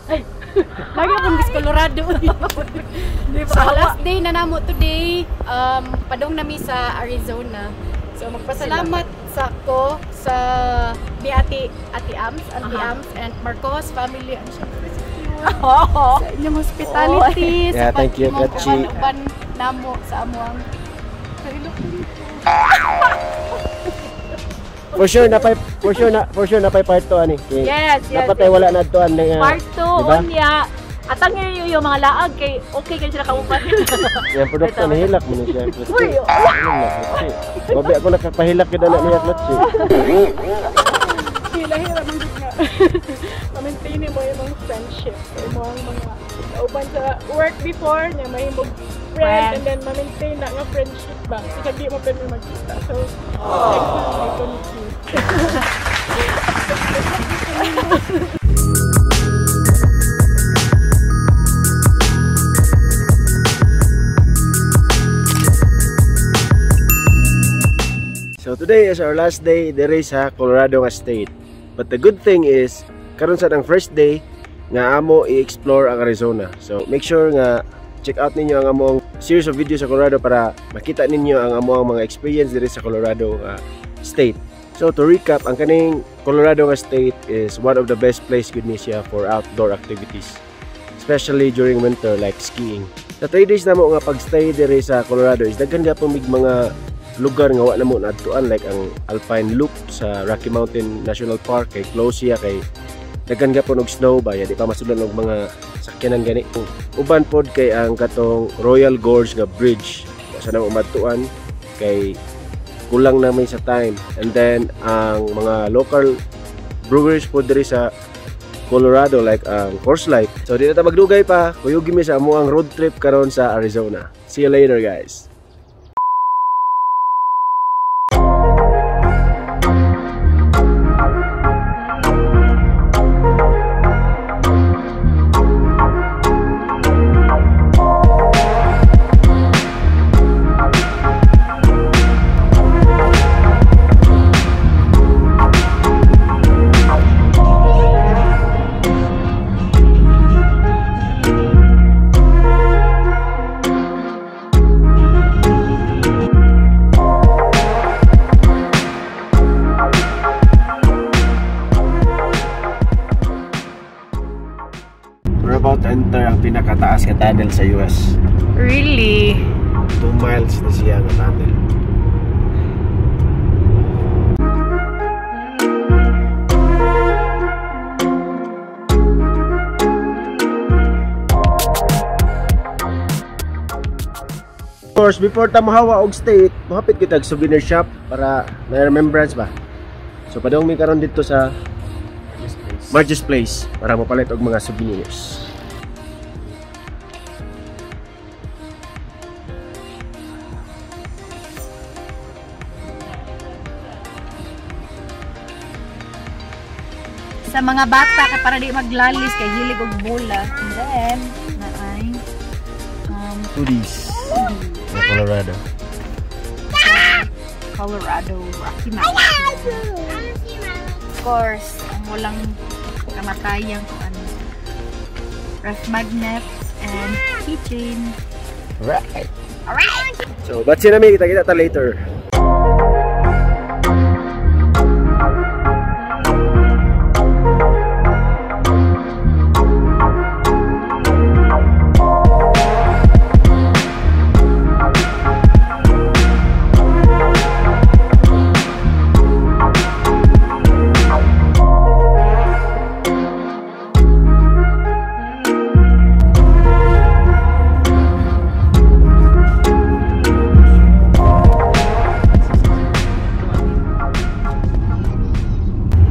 Ay, lagi akong Miss Colorado. So, last day na namo today, padong nami sa Arizona. So, magpasalamat sa ko sa ni Ate Ate Ams, Auntie Ams and Marcos family and syempre sa sa inyong hospitality, Yeah, sa thank you, Kachi. Uban namo sa amuang For sure napay part 2 ani. Kay Yes. Dapat ay wala na tuan nga. Part 2 Diba? Unya. Atang yung mga laag kay okay kay sila kauban. Yung produkto nahilak mo ni siya. Klutsi. Uy, Ano na, klutsi. Babi ako nakapahilak gyud na niya klutsi. Hila-hila man gud nga. Ma-maintain mo yung friendship. Kay mo ang mga kauban sa work before niya mahimong friend and then ma-maintain na nga friendship ba. Kasi di mo pwede magkita. So, thankful kay ko ni Q. So today is our last day diri sa Colorado nga state. But the good thing is karon sa ang first day nga amo i-explore ang Arizona. So make sure nga check out ninyo ang among series of videos sa Colorado para makita ninyo ang among mga experience diri sa Colorado nga state. So to recap, ang kaning Colorado nga state is one of the best place gud ni siya for outdoor activities, especially during winter like skiing. Sa 3 days namo nga pagstay diri sa Colorado is daghan gyapon mig mga lugar nga wa namo naadtuan, like ang Alpine Loop sa Rocky Mountain National Park kay close siya kay daghan gyapon og snow ba ya di pa masudlan og mga sakyanan gani. Uban pod kay ang katong Royal Gorge nga bridge wa sa namo madtuan kay kulang na may sa time. And then ang mga local breweries pod diri sa Colorado like ang Coors Light. So di na ta magdugay pa, kuyugi mi sa amuang road trip karon sa Arizona. See you later, guys. We're about to enter ang pinakataas nga tunnel sa US. Really? 2 miles na siya nga tunnel. Of course, before ta mohawa og state, mohapit kita og souvenir shop para na remembrance ba. So padung mi karon dito sa Marge's Place para mopalit og mga souvenirs. Sa mga bata kay para di maglalis kay hilig og bola. And then naay Hoodies. Sa Colorado. Colorado Rocky Mountain. Of course, ang walang kamatayang kung ano. Ref magnets and keychain. Right. Alright! So, batsi na mi, kita-kita ta later.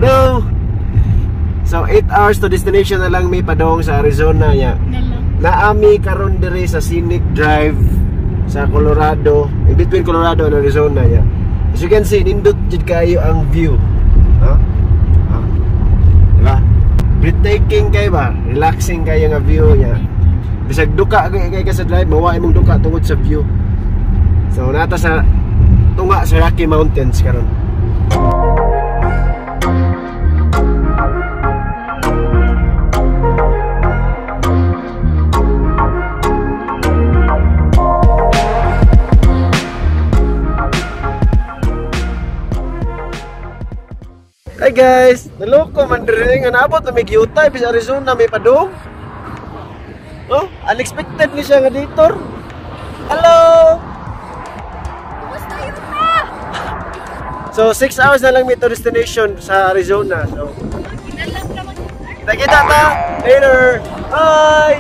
No. So 8 hours to destination na lang may padong sa Arizona nya. Naami karon diri sa Scenic Drive sa Colorado, in between Colorado and Arizona nya. As you can see, nindot jud kayo ang view. Ha? Ha? Diba? Breathtaking kay ba? Relaxing kayo nga view niya. Bisag duka kay ka sa drive, mawa imong duka tungod sa view. So nata sa tunga sa Rocky Mountains karon. Hi guys! Naloko man diri nga naabot na may Utah bis Arizona may padung. Oh, unexpected ni siya nga detour. Hello. Kumusta Utah? So 6 hours na lang mi to destination sa Arizona. So kita-kita ta later. Bye.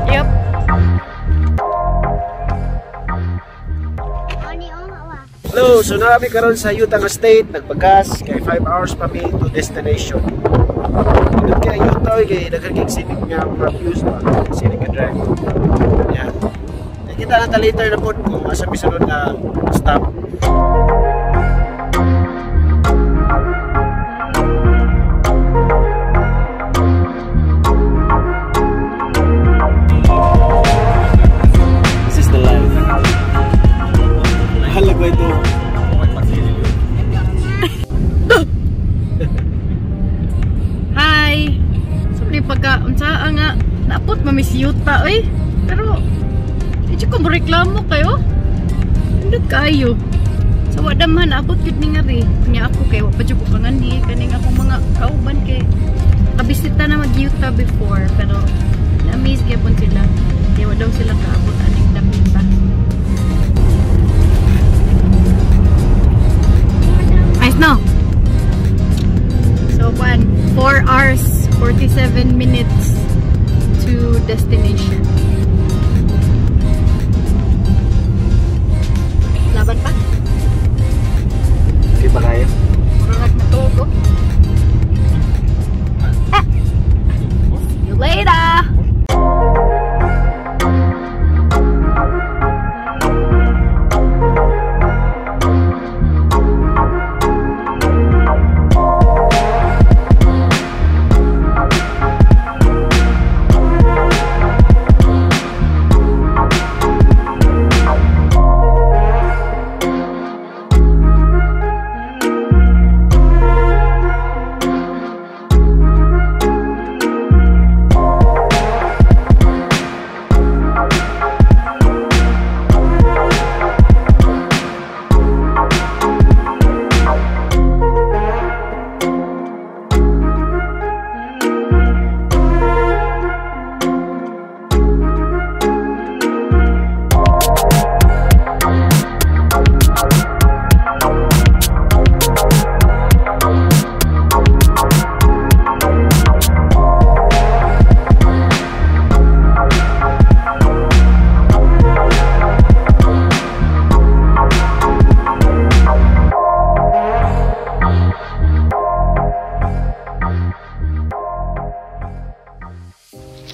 Yep. Hello, so naa mi karon sa Utah nga state, nagpagas kay 5 hours pa mi to destination. Nindot kay Utah oy, kay daghan kay scenic nga mga views ba, scenic nga drive. Yeah. Kita na ta later na pod kung asa mi sunod na stop. This is the life. Halag ba ito? Hi. So di pagka unsa nga naapot ma Miss Utah oy. Pero di ko mo reklamo kayo. Nindot kaayo. So wa damhan naabot gyud ni nga ri. Nya ako kay wa pa jud ko kangani kaning akong mga kauban kay kabisita na mag Utah before pero na-amaze gyapon sila. Kay wa daw sila kaabot aning dapita. Ayos no. So, 4 hours, 47 minutes to destination. Laban pa? Okay pa kayo? Murag natugo. Ah! See you later!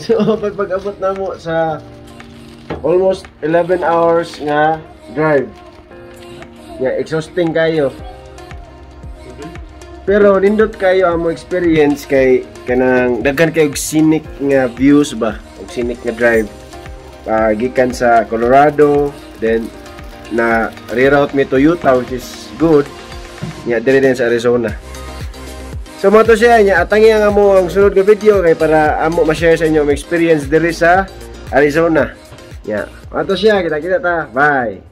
So, pag-abot na mo sa almost 11 hours nga drive. Yeah, exhausting kayo. Pero nindot kayo ang mo experience kay kanang daghan kayo og scenic nga views ba, og scenic nga drive. Gikan sa Colorado, then na reroute mi to Utah, which is good. Nya diri din sa Arizona. So mo to siya nya atangi ang amo ang sunod nga video kay para amo ma-share sa inyo ang experience diri sa Arizona. Nya, mo to siya, kita-kita ta. Bye.